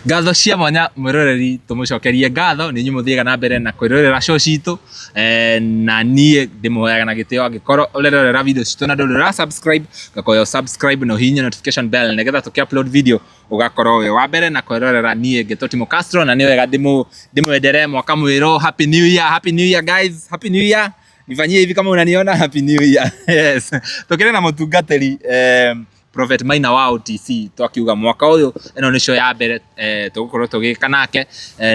Ngatho cia mwanya mwĩroreri, tũmũcokerie ngatho nĩ inyuĩ mũthiaga na mbere na kwĩrorera show citũ, na niĩ ndĩmũhoyaga na gĩtĩo, angĩkorwo ũrerorera video citũ na ndũrĩ ũra subscribe, ngakoya subscribe na ũhihinye notification bell nĩgetha tũkĩ upload video ũgakorwo wĩ wa mbere na kwĩrorera. Niĩ ngĩtwo Timo Castro, na nĩ wega ndĩmwendere mwaka mwerũ. Happy New Year, Happy New Year guys, Happy New Year. Nifanyie hivi kama unaniona, Happy New Year. Yes, tukĩrĩ na mũtungatĩri Prophet Maina wa OTC, twakiuga mwaka ũyũ ĩno nĩ show ya mbere tũgũkorwo tũgĩka nake,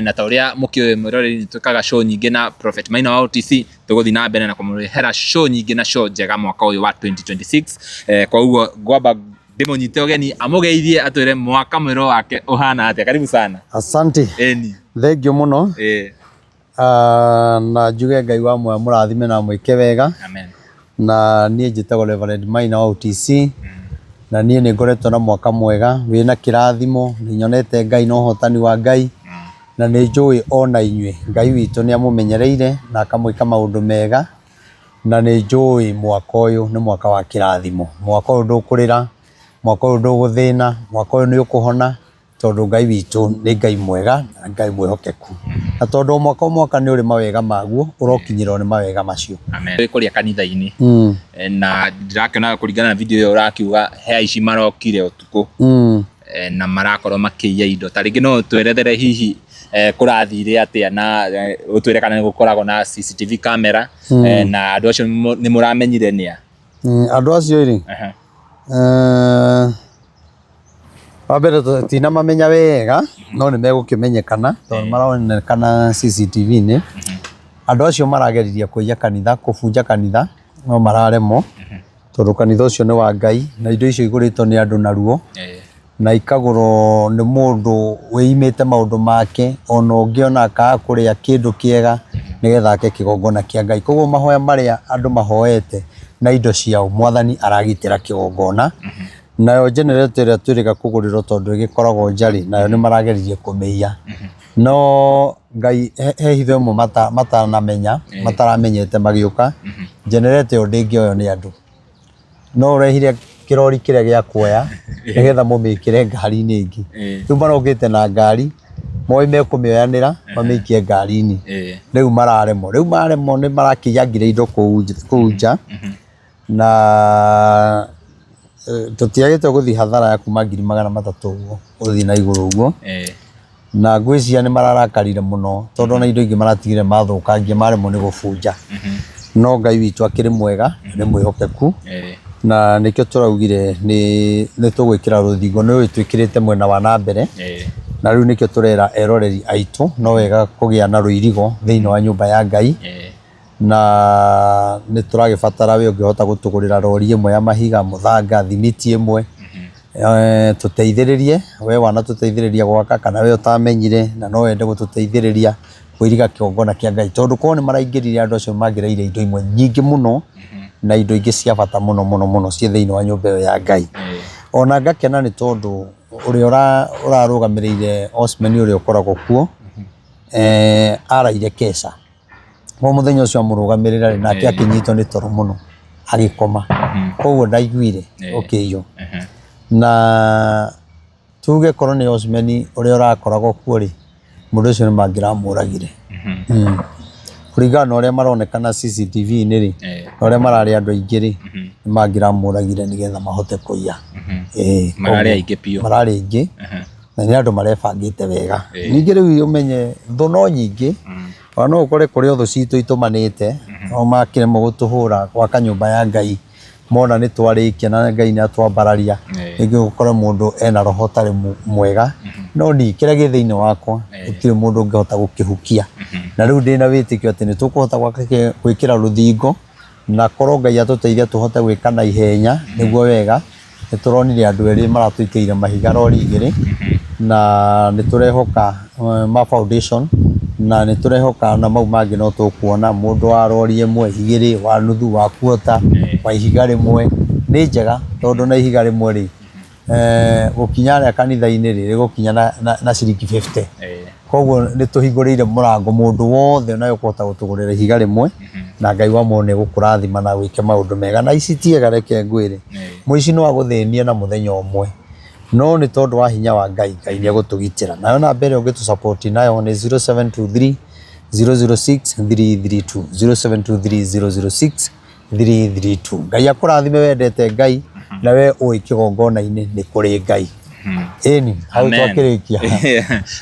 na ta ũrĩa mũkĩũĩ mwĩroreri, nĩ twĩkaga show nyingĩ na Prophet Maina wa OTC. Tũgũthiĩ na mbere na kũmũrehera show nyingĩ na show njega mwaka ũyũ wa 2026. Kwa ũguo ngwamba ndĩmũnyite ũgeni amũgeithie, atwĩre mwaka mwerũ wake ũhana atĩa. Karibu sana. Asante. Eni. Thank you mũno. Ah, na njuge Ngai wa muoyo mũrathime na mwĩke wega. Amen. Na niĩ njĩtagwo Reverend Maina wa OTC, na niĩ nĩ ngoretwo na mwaka mwega wĩna kĩrathimo. Nĩ nyonete Ngai na ũhotani wa Ngai, na nĩ njũĩ ona inyuĩ Ngai witũ nĩ amũmenyereire na akamwĩka maũndũ mega, na nĩ njũĩ mwaka ũyũ nĩ mwaka wa kĩrathimo. Mwaka ũyũ ndũkũrĩra, mwaka ũyũ ndũgũthĩna, mwaka ũyũ nĩ ũkũhona, tondũ Ngai witũ nĩ Ngai mwega na Ngai mwĩhokeku, na tondũ o mwaka o mwaka nĩ ũrĩ mawega maguo, ũrokinyĩrwo nĩ mawega macio. Amen. Wĩ kũrĩa kanitha-inĩ, na ndĩrakĩona kũringana na video ĩyo ũrakiuga he aici marokire ũtukũ, na marakorwo makĩiya indo. Ta rĩngĩ no twerethere hihi kũrathire atĩa, na ũtwĩre kana nĩ gũkoragwo na CCTV camera, na andũ acio nĩ mũramenyire nĩa? Andũ acio rĩ, wa mbere tũtinamamenya wega, no nĩ megũkĩmenyekana tondũ maronekana CCTV-inĩ. Andũ acio marageririe kũiya kanitha, kũbunja kanitha, no mararemwo, tondũ kanitha ũcio nĩ wa Ngai na indo icio igũrĩtwo nĩ andũ naruo, na ikagũrwo nĩ mũndũ wĩimĩte maũndũ make, ona ũngĩ ona akaga kũrĩa kĩndũ kĩega nĩgetha ake kĩgongona kĩa Ngai. Koguo mahoya marĩa andũ mahoete na indo ciao, Mwathani aragitĩra kĩgongona. Nayo generator ĩrĩa twĩrĩga kũgũrĩrwo, tondũ ĩgĩkoragwo nja-rĩ, nayo nĩ marageririe kũmĩiya, no Ngai he hitho ĩmwe matanamenya, mataramenyete magĩũka, generator ĩyo ndĩngĩoywo nĩ andũ. No ũrehire kĩrori kĩrĩa gĩa kuoya nĩgetha mũmĩkĩre ngari-inĩ ĩngĩ. Rĩu marokĩte na ngari moĩ mekũmĩoyanĩra mamĩikie ngari-inĩ. Rĩu mararemwo, rĩu maremwo nĩ marakĩiyangire indo kũu nja, na tũtiagĩte gũthiĩ hathara ya kuma 300,000 ũguo gũthiĩ na igũrũ ũguo. Na ngwĩciria nĩ mararakarire mũno, tondũ ona indo ingĩ maratigire mathũkangia, maremwo nĩ gũbunja. No Ngai witũ akĩrĩ mwega, nĩ mwĩhokeku, na nĩkĩo tũraugire nĩ tũgwĩkĩra rũthingo. Nĩ ũĩ twĩkĩrĩte mwena wa na mbere, na rĩu nĩkĩo tũrera eroreri aitũ no wega kũgĩa na rũirigo thĩinĩ wa nyũmba ya Ngai. Na nĩ tũragĩbatara we ũngĩhota gũtũgũrĩra rori ĩmwe ya mahiga, mũthanga, thimiti ĩmwe, tũteithĩrĩrie we wanatũteithĩrĩria gwaka, kana we ũtamenyire na no wende gũtũteithĩrĩria kũiriga kĩgongona kĩa Ngai, tondũ korwo nĩ maraingĩrire andũ acio mangĩraire indo imwe nyingĩ mũno, na indo ingĩ cia bata mũno mũno mũno ciĩ thĩinĩ wa nyũmba ĩyo ya Ngai. Ona ngakena nĩ tondũ ũrĩa ũrarũgamĩrĩire Osman ũrĩa ũkoragwo kuo, araire keca o mũthenya ũcio amũrũgamĩrĩra rĩ, nake akĩnyitwo nĩ toro mũno agĩkoma, koguo ndaiguire ũkĩiywo. Na tuge korwo nĩ Osman ũrĩa ũrakoragwo kuo rĩ, mũndũ ũcio nĩ mangĩramũragire. Kũringana na ũrĩa maronekana CCTV-inĩ rĩ, na ũrĩa mararĩ andũ aingĩ rĩ, nĩ mangĩramũragire nĩgetha mahote kũiya. Mararĩ aingĩ biũ. Mararĩ aingĩ, na nĩ andũ marebangĩte wega. Ningĩ rĩu ũmenye thũ no nyingĩ, ona no ũkore kũrĩ o thũ citũ itũmanĩte, o makĩremwo gũtũhũra gwaka nyũmba ya Ngai, mona nĩ twarĩkia na Ngai nĩ atwambararia, rĩngĩ ũkore mũndũ ena roho ũtarĩ mwega, no niĩ kĩrĩa gĩ thĩinĩ wakwa gũtirĩ mũndũ ũngĩhota gũkĩhukia. Na rĩu ndĩna wĩtĩkio atĩ nĩ tũkũhota gwaka gwĩkĩra rũthingo, na korwo Ngai atũteithia tũhote gwĩka na ihenya nĩguo wega. Nĩ tũronire andũ erĩ maratũitĩire mahiga rori igĩrĩ, na nĩ tũrehoka ma foundation, na nĩ tũrehoka na mau mangĩ no tũkuona mũndũ wa rori ĩmwe, igĩrĩ, wa nuthu, wa quarter, wa ihiga rĩmwe. Nĩ njega tondũ na ihiga rĩmwe rĩ, gũkinya harĩa kanitha-inĩ rĩ, rĩgũkinya na ciringi 50. Koguo nĩ tũhingũrĩire mũrango mũndũ wothe onawe ũkũhota gũtũgũrĩra ihiga rĩmwe, na Ngai wa muoyo nĩ egũkũrathima na wĩke maũndũ mega. Na ici ti ega, reke ngwĩre, mũici no agũthĩnie na mũthenya ũmwe. No nĩ tondũ wa hinya wa Ngai, Ngai nĩ egũtũgitĩra. Nayo namba ĩrĩa ũngĩtũ nayo nĩ 0723 006 332, 0723 006 332. Ngai akũrathime wendete Ngai na we ũĩ kĩgongona-inĩ nĩ kũrĩ Ngai. Ĩni hau Amen. twakĩrĩkia.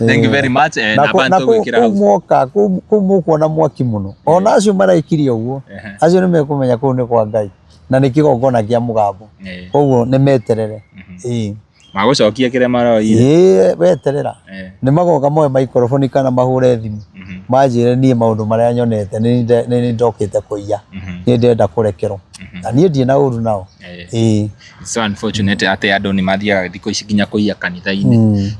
Thank you very much. Na Na na bantu gwĩkĩra kũu hau. mwoka kũu mũkuona mwaki mũno, ona acio maraikire ũguo, acio nĩ mekũmenya kũu nĩ kwa Ngai na nĩ kĩgongona kĩa mũgambo, koguo nĩ meterere. Ĩĩ. Magũcokia kĩrĩa maroire. Ĩĩ, weterera nĩ magoka moe maikoroboni kana mahũre thimũ manjĩre niĩ maũndũ marĩa nyonete nĩ nĩ ndokĩte kũiya, niĩ ndĩrenda kũrekerwo na niĩ ndirĩ na ũru nao. Ĩĩ. It's so unfortunate atĩ andũ nĩ mathiaga thikũ ici nginya kũiya kanitha-inĩ.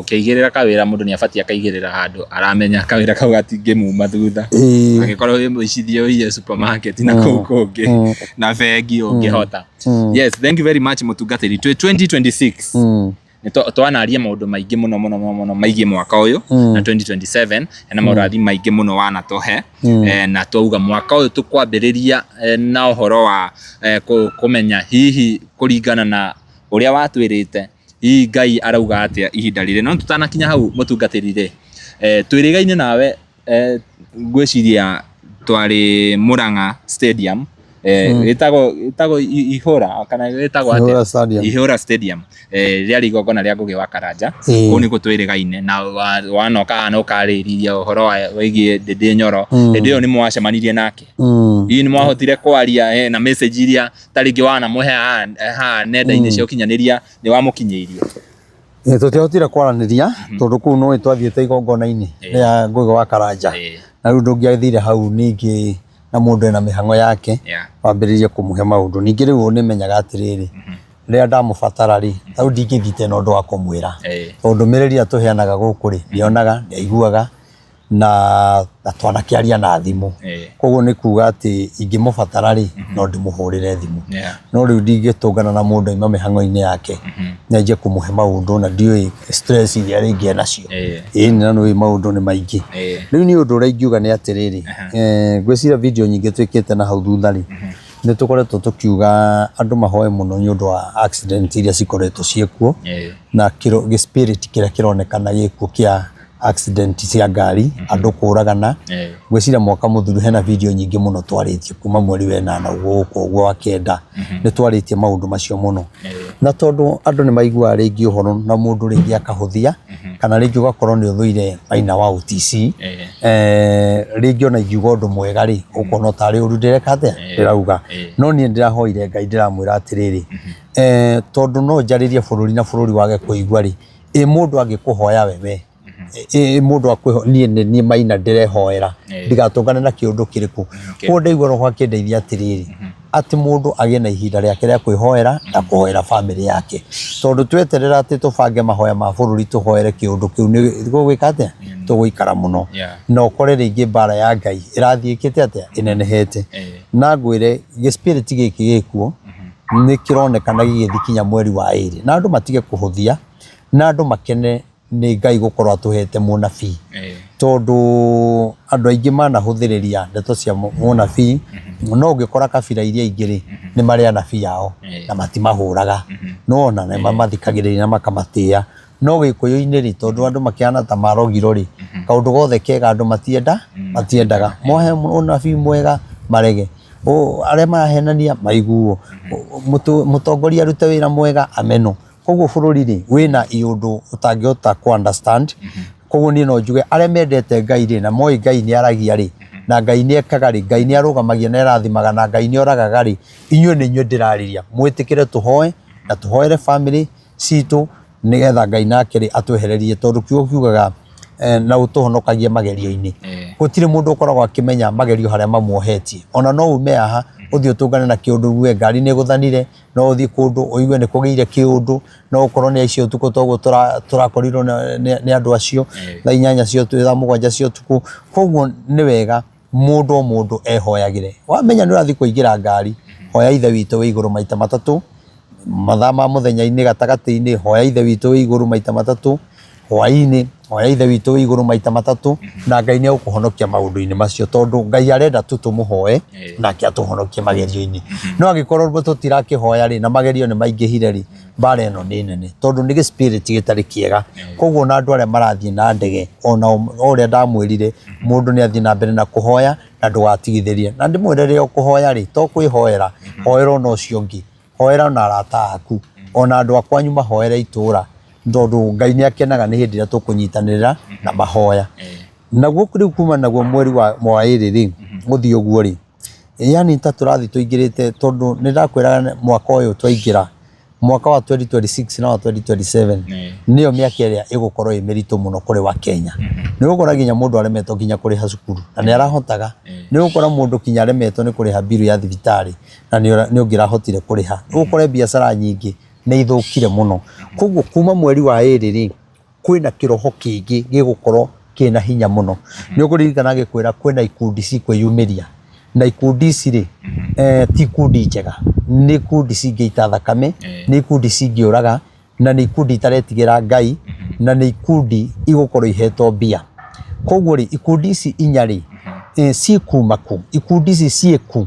Ũkĩigĩrĩra kawĩra mũndũ nĩ abatiĩ akaigĩrĩra handũ aramenya kawĩra kau gatingĩmuma thutha. Angĩkorwo wĩ mũicithie ũiye supermarket na kũu kũngĩ na bengi ũngĩhota. Yes, thank you very much mũtungatĩri. Twĩ 2026 nĩ twanaria maũndũ maingĩ mũno mũno mũno mũno maigiĩ mwaka ũyũ na 2027 na maũrathi maingĩ mũno wanatũhe, na twauga mwaka ũyũ tũkwambĩrĩria na ũhoro wa kũmenya hihi kũringana na ũrĩa watwĩrĩte hihi Ngai arauga atĩa ihinda rĩrĩ. No tũtanakinya hau mũtungatĩri rĩ, twĩrĩgaine nawe, ngwĩciria twarĩ Murang'a Stadium, ĩtagwo Ihũra kana ĩtagwo atĩa? Ihũra Stadium. Ihũra Stadium, rĩarĩ igongona rĩa Ngũgĩ wa Karanja. Kũu nĩkuo twĩrĩgaine na wanoka haha na ũkarĩrĩria ũhoro wa wĩgiĩ Ndĩndĩ Nyoro. Hĩndĩ ĩyo nĩ mwacemanirie nake? Hihi nĩ mwahotire kwaria, na message iria ta rĩngĩ wanamũhe haha nenda-inĩ cia ũkinyanĩria nĩ wamũkinyĩirie? Tũtiahotire kwaranĩria tondũ kũu no twathiĩte igongona-inĩ rĩa Ngũgĩ wa Karanja, na rĩu ndũngĩathire hau ningĩ na mũndũ ena mĩhang'o yake wambĩrĩrie kũmũhe maũndũ. Ningĩ rĩu nĩmenyaga atĩrĩrĩ, rĩrĩa ndamũbatara rĩ, rĩu ndingĩthiĩte na ũndũ wa kũmwĩra, tondũ ndũmĩrĩri ĩrĩa tũheanaga gũkũ rĩ, nĩonaga, nĩaiguaga na twanakĩaria na thimũ. Koguo nĩ kuga atĩ ingĩmũbatara rĩ, no ndĩmũhũrĩre thimũ. No rĩu ndingĩtũngana na mũndũ aima mĩhang'o-inĩ yake nyanjie kũmũhe maũndũ na ndiũĩ stress iria rĩngĩ enacio. Ĩĩ na nĩũĩ maũndũ nĩ maingĩ. Rĩu niĩ ũndũ ũrĩa ingiuga nĩ atĩrĩrĩ, ngwĩciria video nyingĩ twĩkĩte na hau thutha rĩ, nĩ tũkoretwo tũkiuga andũ mahoe mũno nĩ ũndũ wa accident iria cikoretwo ciĩkuo na gĩ spirit kĩrĩa kĩronekana gĩkuo kĩa accident cia ngari, andũ kũragana. Ngwĩciria mwaka mũthiru hena video nyingĩ mũno twarĩtie kuma mweri wa ĩnana ũguo gũka ũguo wa kenda, nĩ twarĩtie maũndũ macio mũno. Na tondũ andũ nĩ maiguaga rĩngĩ ũhoro na mũndũ rĩngĩ akahũthia, kana rĩngĩ ũgakorwo nĩ ũthũire Maina wa OTC, rĩngĩ ona ingiuga ũndũ mwega rĩ, ũkona tarĩ ũru ndĩreka atĩa, ndĩrauga. No niĩ ndĩrahoire Ngai ndĩramwĩra atĩrĩrĩ, tondũ no njarĩrie bũrũri na bũrũri wage kũigua rĩ, ĩ mũndũ angĩkũhoya we, ĩ mũndũ akwĩho niĩ nĩ niĩ Maina ndĩrehoera ndigatũngane na kĩũndũ kĩrĩkũ. Koguo ndaigua roho akĩndeithia atĩrĩrĩ, atĩ mũndũ agĩe na ihinda rĩake rĩa kwĩhoera na kũhoera bamĩrĩ yake, tondũ tweterera atĩ tũbange mahoya ma bũrũri tũhoere kĩũndũ kĩu nĩ gũgwĩka atĩa, tũgũikara mũno na ũkore rĩngĩ mbara ya Ngai ĩrathiĩ ĩkĩte atĩa, ĩnenehete. Na ngwĩre gĩ spirit gĩkĩ gĩkuo nĩ kĩronekana gĩgĩthiĩ kinya mweri wa ĩrĩ, na andũ matige kũhũthia na andũ makene nĩ Ngai gũkorwo atũhete mũnabii, tondũ andũ aingĩ manahũthĩrĩria ndeto cia mũnabii, no ũngĩkora kabira iria ingĩ rĩ, nĩ marĩ anabii ao na matimahũraga, nĩwona, na mamathikagĩrĩria na makamatĩa. No gĩkũyũ-inĩ rĩ, tondũ andũ makĩhana ta marogirwo rĩ, kaũndũ gothe kega andũ matiendaga, mohe ũnabii mwega marege, arĩa marahenania maiguo, mũtongoria arute wĩra mwega amenwo. Koguo bũrũri rĩ, wĩna iũndũ ũtangĩhota kũ understand. Koguo niĩ no njuge arĩa mendete Ngai rĩ, na moĩ Ngai nĩ aragia rĩ, na Ngai nĩ ekaga rĩ, Ngai nĩ arũgamagia na arathimaga na Ngai nĩ oragaga rĩ, inyuĩ nĩ inyuĩ ndĩrarĩria, mwĩtĩkĩre tũhoe na tũhoere bamĩrĩ citũ nĩgetha Ngai nake rĩ atwehererie, tondũ kiugo kiugaga na ũtũhonokagie magerio-inĩ. Gũtirĩ mũndũ ũkoragwo akĩmenya magerio harĩa mamuohetie. Ona no ume haha ũthiĩ ũtũngane na kĩũndũ uge ngari nĩ ĩgũthanire, no ũthiĩ kũndũ ũigue nĩ kũgĩire kĩũndũ, no ũkorwo nĩ aici ũtukũ toguo tũrakorirwo nĩ andũ acio thaa 8 cia ũtukũ, thaa 7 cia ũtukũ. Koguo nĩ wega mũndũ o mũndũ ehoyagĩre. Wamenya nĩ ũrathiĩ kũingĩra ngari, hoya Ithe witũ wĩ igũrũ maita matatũ, mathaa ma mũthenya-inĩ gatagatĩ-inĩ, hoya Ithe witũ wĩ igũrũ maita matatũ, Hwaĩ-inĩ hoya Ithe witũ wĩ igũrũ maita matatũ, na Ngai nĩ egũkũhonokia maũndũ-inĩ macio, tondũ Ngai arenda tu tũmũhoe nake atũhonokie magerio-inĩ. No angĩkorwo tũtirakĩhoya rĩ, na magerio nĩ maingĩhire rĩ, mbara ĩno nĩ nene, tondũ nĩ gĩ spirit gĩtarĩ kĩega. Koguo ona andũ arĩa marathiĩ na ndege, ona o ũrĩa ndamwĩrire, mũndũ nĩ athiĩ na mbere na kũhoya na ndũgatigithĩrie. Na ndĩmwĩre rĩrĩa ũkũhoya rĩ, to kwĩhoera, hoera ona ũcio ũngĩ. Hoera ona arata aku, ona andũ a kwanyu mahoere itũra, tondũ Ngai nĩ akenaga nĩ hĩndĩ ĩrĩa tũkũnyitanĩra na mahoya. Naguo rĩu kuma naguo mweri wa ĩrĩ rĩ, gũthiĩ ũguo rĩ, yani ta tũrathiĩ tũingĩrĩte, tondũ nĩ ndakwĩraga mwaka ũyũ twaingĩra, mwaka wa 2026 na wa 2027 nĩyo mĩaka ĩrĩa ĩgũkorwo ĩ mĩritũ mũno kũrĩ wa Kenya. Nĩ ũgũkora nginya mũndũ aremetwo nginya kũrĩha cukuru na nĩ arahotaga. Nĩ ũgũkora mũndũ nginya aremetwo nĩ kũrĩha bill ya thibitarĩ na nĩ ũngĩrahotire kũrĩha. Ũkore biacara nyingĩ nĩ ithũkire mũno. Koguo kuma mweri wa ĩrĩ rĩ, kwĩna kĩroho kĩngĩ gĩgũkorwo kĩna hinya mũno. Nĩ ũkũririkana ngĩkwĩra kwĩna ikundi cikwĩyumĩria, na ikundi ici rĩ, ti ikundi njega, nĩ ikundi cingĩita thakame, nĩ ikundi cingĩũraga, na nĩ ikundi itaretigĩra Ngai, na nĩ ikundi igũkorwo ihetwo mbia. Koguo rĩ, ikundi ici inya rĩ, cikuma kũ? Ikundi ici ciĩkũ?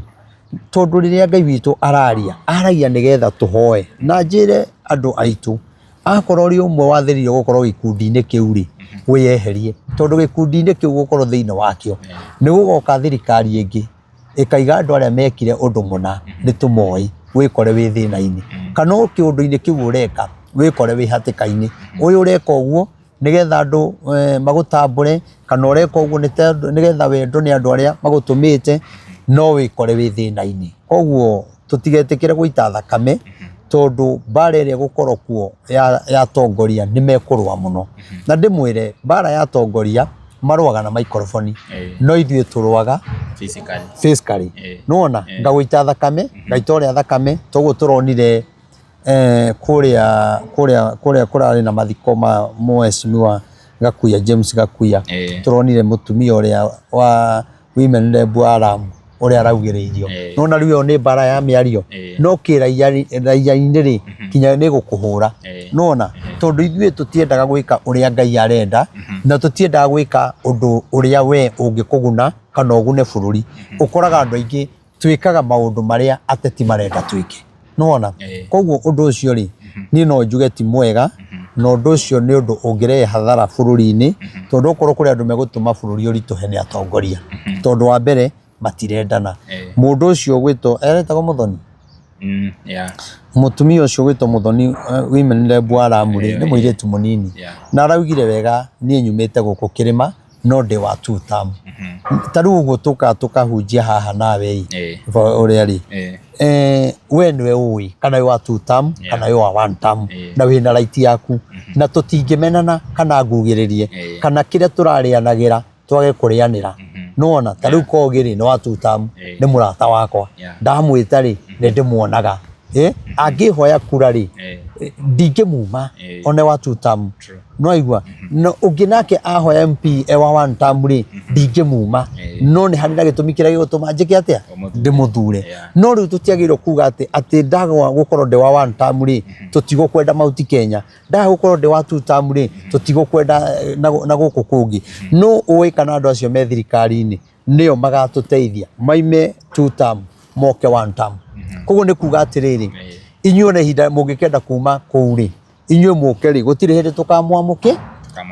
Tondũ rĩrĩa Ngai witũ araria, aragia nĩgetha tũhoe. Na njĩre andũ aitũ, akorwo ũrĩ ũmwe wathĩrĩirio gũkorwo gĩkundi-inĩ kĩu rĩ, wĩyeherie. Tondũ gĩkundi-inĩ kĩu gũkorwo thĩinĩ wakĩo, nĩ gũgoka thirikari ĩngĩ ĩkaiga andũ arĩa mekire ũndũ mũna nĩ tũmoĩ, wĩkore wĩ thĩna-inĩ. Kana o kĩũndũ-inĩ kĩu ũreka, wĩkore wĩ hatĩka-inĩ. Ũyũ ũreka ũguo nĩgetha andũ magũtambũre, kana ũreka ũguo nĩgetha wendwo nĩ andũ arĩa magũtũmĩte, no wĩkore wĩ thĩna-inĩ. Koguo tũtigetĩkĩre gũita thakame, tondũ mbara ĩrĩa ĩgũkorwo kuo ya atongoria nĩ mekũrũa mũno. Na ndĩmwĩre mbara ya atongoria marũaga na maikoroboni, no ithuĩ tũrũaga physically. Nĩwona, ngagũita thakame, ngaita ũrĩa thakame, toguo tũronire kũrĩa kũrĩa kũrĩa kũrarĩ na mathiko ma mheshimiwa Gakuya, James Gakuya, tũronire mũtumia ũrĩa wa women rep wa Lamu ũrĩa araugĩrĩirio. Nĩwona rĩu ĩyo nĩ mbara ya mĩario, no kĩraia-inĩ rĩ, kinya nĩ gũkũhũra. Nĩwona, tondũ ithuĩ tũtiendaga gwĩka ũrĩa Ngai arenda, na tũtiendaga gwĩka ũndũ ũrĩa we ũngĩkũguna kana ũgune bũrũri. Ũkoraga andũ aingĩ twĩkaga maũndũ marĩa ateti marenda twĩke. Nĩwona? Koguo ũndũ ũcio rĩ, niĩ no njuge ti mwega, na ũndũ ũcio nĩ ũndũ ũngĩrehe hathara bũrũri-inĩ, tondũ okorwo kũrĩ andũ megũtũma bũrũri ũritũhe nĩ atongoria. Tondũ wa mbere matirendana. Mũndũ ũcio ũgwĩtwo, aretagwo Mũthoni? Mũtumia ũcio ũgwĩtwo Mũthoni women rep wa Lamu rĩ, nĩ mũirĩtu mũnini. Na araugire wega niĩ nyumĩte gũkũ kĩrĩma, no ndĩ wa two term. Ta rĩu ũguo tũkaga tũkahunjia haha nawe ĩ, ũrĩa rĩ, we nĩwe ũĩ kana wĩ wa two term kana wĩ wa one term, na wĩna right yaku, na tũtingĩmenana kana ngugĩrĩrie, kana kĩrĩa tũrarĩanagĩra twage kũrĩanĩra. Nĩwona ta rĩu Kogi rĩ, nĩ wa two term, nĩ mũrata wakwa, ndamwĩta rĩ, nĩ ndĩmuonaga. Angĩhoya kura rĩ, ndingĩmuma one wa two term. Nĩwaigua? No ũngĩ nake ahoya MP e wa one term rĩ, ndingĩmuma. No nĩ harĩ na gĩtũmi kĩrĩa gĩgũtũma njĩke atĩa? Ndĩmũthure. No rĩu tũtiagĩrĩirwo kuga atĩ atĩ ndaga gũkorwo ndĩ wa one term rĩ, tũtigũkwenda Mount Kenya. Ndaga gũkorwo ndĩ wa two term rĩ, tũtigũkwenda na gũkũ kũngĩ. Nũ ũĩ kana andũ acio me thirikari-inĩ nĩo magatũteithia maime two term moke one term. Koguo nĩ kuga atĩrĩrĩ, inyuĩ ona ihinda mũngĩkenda kuma kũu rĩ, inyuĩ mũke rĩ, gũtirĩ hĩndĩ tũkamwamũkĩ,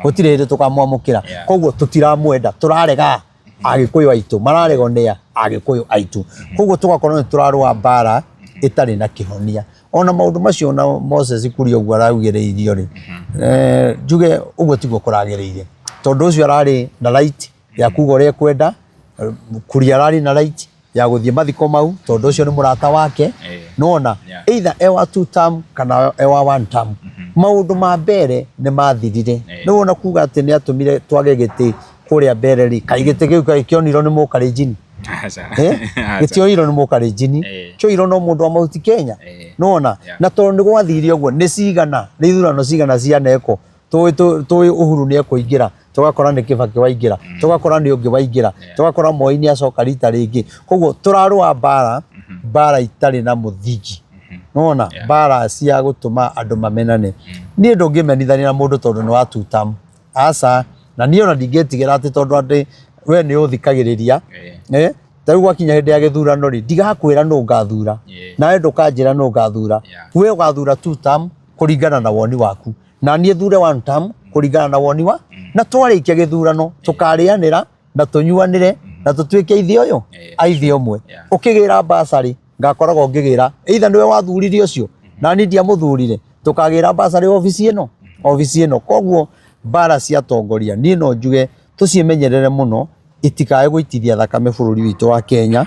gũtirĩ hĩndĩ tũkamwamũkĩra. Koguo tũtiramwenda, tũrarega Agĩkũyũ aitũ, mararegwo nĩ a? Agĩkũyũ aitũ. Koguo tũgakorwo nĩ tũrarũa mbara ĩtarĩ na kĩhonia. Ona maũndũ macio ona Moses Kuria ũguo araugĩrĩirio rĩ, njuge ũguo tiguo kũragĩrĩire. Tondũ ũcio ararĩ na right ya kuga ũrĩa ekwenda, Kuria ararĩ na right ya gũthiĩ mathiko mau, tondũ ũcio nĩ mũrata wake. Nĩwona? Either e wa two term kana e wa one term. Maũndũ ma mbere nĩ mathirire. Nĩwona kuga atĩ nĩ atũmire twage gĩtĩ kũrĩa mbere rĩ, kaĩ gĩtĩ kĩu kaĩ kĩonirwo nĩ mũkalenjini? Gĩtioirwo nĩ mũkalenjini, kĩoirwo no mũndũ wa Mount Kenya. Nĩwona? Na tondũ nĩ gwathire ũguo, nĩ cigana, nĩ ithurano cigana cianekwo, tũĩ Uhuru nĩ ekũingĩra, tũgakora nĩ Kibaki waingĩra, tũgakora nĩ ũngĩ waingĩra, tũgakora Moi nĩ acoka rita rĩngĩ. Koguo tũrarũa mbara, mbara itarĩ na mũthingi. Nĩwona mbara cia gũtũma andũ mamenane. Niĩ ndũngĩmenithania na mũndũ tondũ nĩ wa tutam. Aca, na niĩ ona ndingĩtigĩra atĩ tondũ atĩ we nĩ ũthikagĩrĩria. Eh, ta rĩu gwakinya hĩndĩ ya gĩthurano rĩ, ndigakwĩra nũ ngathura. Nawe ndũkanjĩra nũ ngathura. We ũgathura two term kũringana na woni waku. Na niĩ thure one term kũringana na woni wa. Na twarĩkia gĩthurano tũkarĩanĩra na tũnyuanĩre na tũtuĩke ithe ũyũ aithe ũmwe. Ũkĩgĩra basarĩ ngakoragwo ngĩgĩra either nĩwe wathurire ũcio na niĩ ndiamũthurire tũkagĩra basarĩ obici ĩno obici ĩno. Koguo mbara cia atongoria niĩ no njuge tũciĩmenyerere mũno itikae gũitithia thakame bũrũri witũ wa Kenya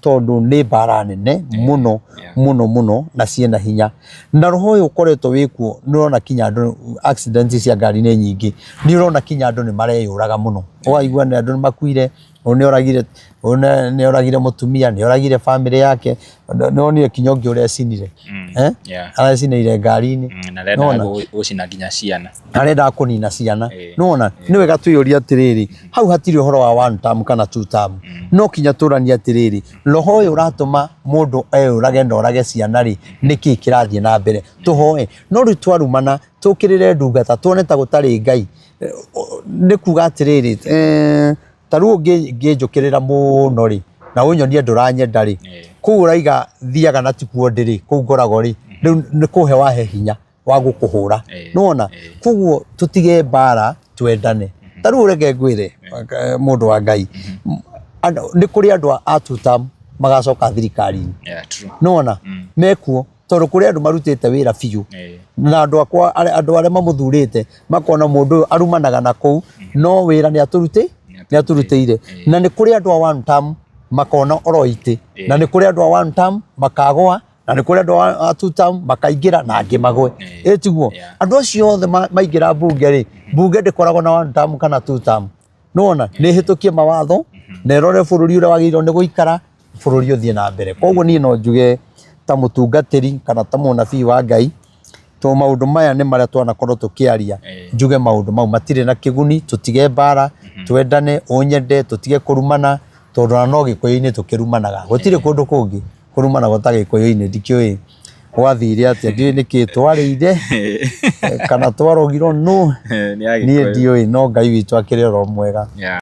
tondũ nĩ mbara nene mũno mũno mũno na ciĩna hinya. Na roho ũyũ ũkoretwo wĩkuo nĩ ũrona kinya andũ accident cia ngari nĩ nyingĩ, nĩ ũrona kinya andũ nĩ mareyũraga mũno, ũkaigua nĩ andũ nĩ makuire, ũyũ nĩ oragire, ũyũ nĩ oragire mũtumia, nĩ oragire bamĩrĩ yake, nĩ wonire kinya ũngĩ ũrecinire, eh? Arecinĩire ngari-inĩ. Na arendaga gũcina nginya ciana. Arendaga kũnina ciana. Nĩwona, nĩ wega twĩyũrie atĩrĩrĩ, hau hatirĩ ũhoro wa one term kana two term. No kinya tũranie atĩrĩrĩ, roho ũyũ ũratũma mũndũ eyũrage na orage ciana rĩ, nĩkĩ kĩrathiĩ na mbere? Tũhoe. No rĩu twarumana, tũkĩrĩre ndungata, tuone ta gũtarĩ Ngai, nĩ kuga atĩrĩrĩ, ta rĩu ũngĩnjũkĩrĩra mũno rĩ, na ũnyonie ndũranyenda rĩ, kũu ũraiga thiaga na tikuo ndĩ rĩ, kũu ngoragwo rĩ, rĩu nĩ kũhe wahe hinya wa gũkũhũra. Nĩwona? Koguo tũtige mbara twendane. Ta rĩu reke ngwĩre mũndũ wa Ngai, nĩ kũrĩ andũ a two term magacoka thirikari-inĩ. Nĩwona? Mekuo tondũ kũrĩ andũ marutĩte wĩra biũ na andũ akwa andũ arĩa mamũthurĩte makona mũndũ ũyũ arumanaga na kũu no wĩra nĩ atũrutĩire. Na nĩ kũrĩ andũ a one term makona oro itĩ, na nĩ kũrĩ andũ a one term makagũa, na nĩ kũrĩ andũ a two term makaingĩra na angĩ magwe. Ĩ tiguo? Andũ acio othe maingĩra mbunge rĩ, mbunge ndĩkoragwo na one term kana two term. Nĩwona? Nĩ ĩhĩtũkie mawatho na ĩrore bũrũri ũrĩa wagĩrĩirwo nĩ gũikara, bũrũri ũthiĩ na mbere. Koguo niĩ no njuge ta mũtungatĩri kana ta mũnabii wa Ngai, tondũ maũndũ maya nĩ marĩa twanakorwo tũkĩaria, njuge maũndũ mau matirĩ na kĩguni, tũtige mbara, twendane, ũnyende, tũtige kũrumana, tondũ ona no gĩkũyũ-inĩ tũkĩrumanaga, gũtirĩ kũndũ kũngĩ kũrumanagwo ta gĩkũyũ-inĩ, ndikĩũĩ gwathire atĩa, ndiũĩ nĩkĩ twarĩire kana twarogirwo nũ, niĩ ndiũĩ, no Ngai witũ akĩrĩ oro mwega.